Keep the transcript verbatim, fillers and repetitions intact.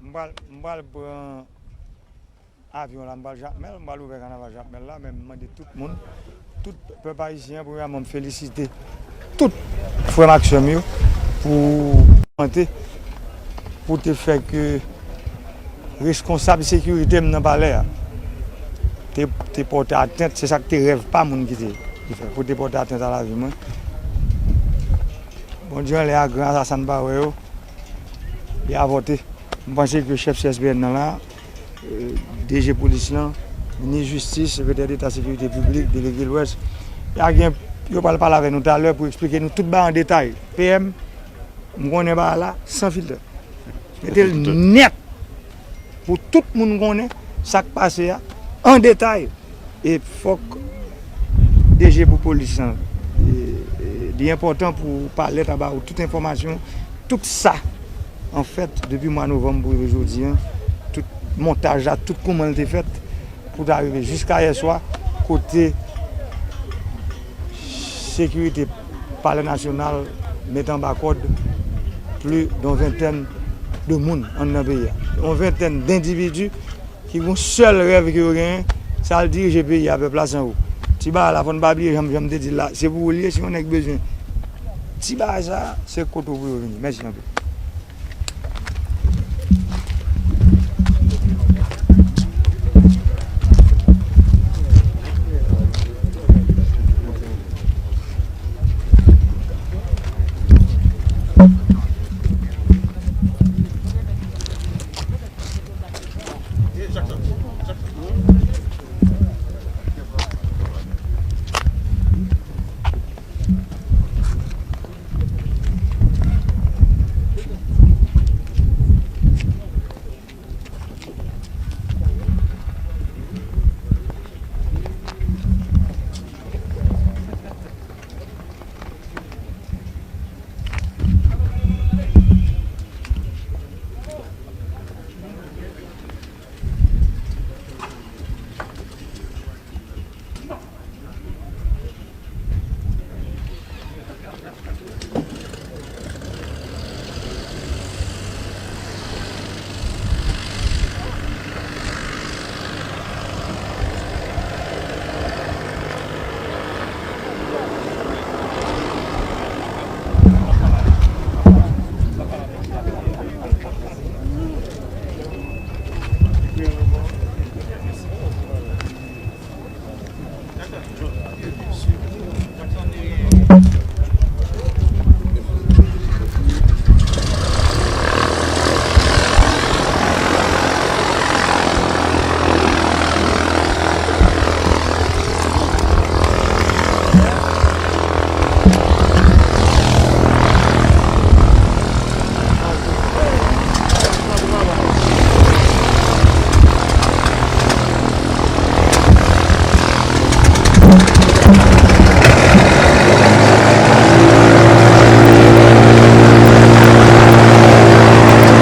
M pral, m pral pran avyon la, m pral Jakmèl, m pral ouvè kanaval Jakmèl la, men m mande tout moun, tout pèp ayisyen, premyèman, m felisite tout frè m ak sè m yo pou, pou te fè ke reskonsab sekirite m nan palè a te, te pòte atent, se sa k te rèv pa moun ki te, ki fè, pou te pòte atent a lavi mwen. Bondye anlè a gran asasen pa wè yo, li avòte. M panse ke chèf C S P N nan la, eh, D G polis lan, minis jistis, sekretè deta sekirite piblik, delege Lwès, y a gen, yo pral pale avè nou talè pou eksplike nou tout bagay an detay. P M, m konnen bagay la san filtè. Mete l nèt pou tout moun konnen sa k pase a an detay. E fòk D G pou polis lan, e, e, li enpòtan pou palè ta ba ou tout enfòmasyon, tout sa, anfèt, depi mwa novanm pou rive jodi a, tout montaj la, tout kouman l te fèt, pou ta rive jiska yè swa, kote sekirite Palè Nasyonal met anba kòd plis de yon ventèn de moun anndan peyi a. Yon ventèn dendividi ki gon sèl rèv ke yo genyen, se al dirije peyi a, pèp la se an ou. Ti bagay la, fò n pa bliye, jan, jan m te di l la, se pou ou l ye, si yon nèg bezwen ti bagay sa, se kote w pou yo vini. Mèsi anpil.